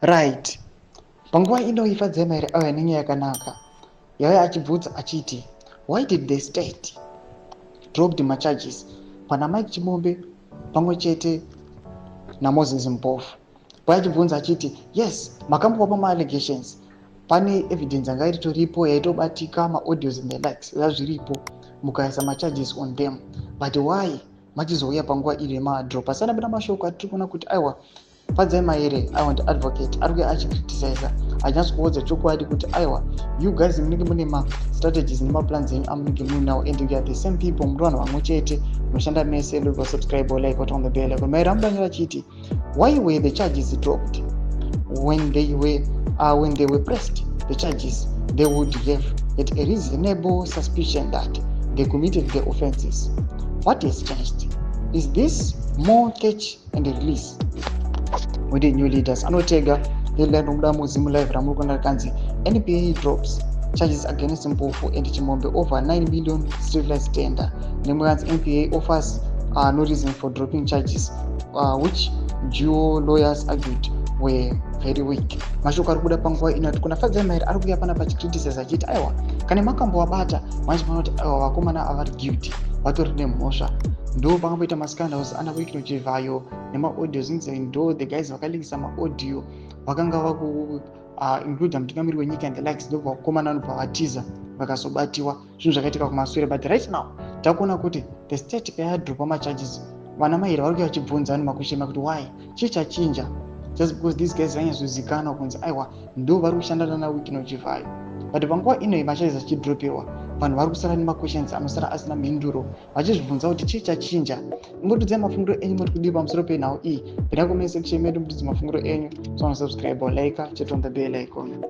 Right, panguva ino Fadzai Mahere auya nenyaya yakanaka yauya achibvunza achiti, why did the state dropped macharges pana Mike Chimombe pamwe chete naMoses Mpofu? Paachibvunza achiti, yes, makambovapa maallegations, pane evidence yanga iritoripo yaitobatika, maaudios and the likes zvazviripo, mukaisa macharges on them, but why machizouya panguva iri yemadrop? Asana buda mashoko atiri kuona kuti aiwa, Fadzai Mahere, aiwa, ndiadvocate ari kuya achicriticiza, achinatsokuudza chokwadi kuti aiwa, you guys munenge mune mastrategies nemaplans enyu amunenge muinawo, and you are the same people, muri vanhu vamwe chete munoshanda mese. Ndobva subscribe, like, on the bell icon. Mahere amudanyira achiti, why were the charges dropped when they were pressed the charges? They would have had a reasonable suspicion that they committed the offenses. What has changed? Is this more catch and release with the new leaders? Anotega headline romuda muZim Live ramuri kuona rakanzi "NPA drops charges against Mpofu and Chimombe over 9 million streetlights tender." Nemwe kanzi "NPA offers no reason for dropping charges which duo lawyers argued were very weak." Mashoko ari kubuda panguva ino ati kuna Fadzai Mahere ari kuuya panapa achicriticize achiti aiwa, kana makambovabata machifana kuti aiwa, vakomana avari guilty, vatori nemhosva. Ndo pakamboita mascandals ana Wicknell Chivayo nemaaudios, inzi ndo the guys vakalikisa maaudio vakanga vaku include mutungamiri wenyika and the likes. Ndobva vakomana vanobva vatiza, vakazobatiwa, zvinhu zvakaitika kumashure. But right now takuona kuti the state payadropa macharges, vana Mahere vari kuya vachibvunza vanhu makushema kuti why, chii chachinja? Just because these guys vanyatsozikanwa kunzi aiwa, ndo vari kushanda nana Wicknell Chivayo, but panguva ino macharges achidropiwa, vanhu vari kusara nemaquestions anosara asina mhinduro, vachizvibvunza kuti chii chachinja. Imbotiudzai mafungiro enyu, muri kudii pamusoro penhau iyi? Pinda comment section medu, mutiudze mafungiro enyu. So subscribe, like, chete on the bell icon.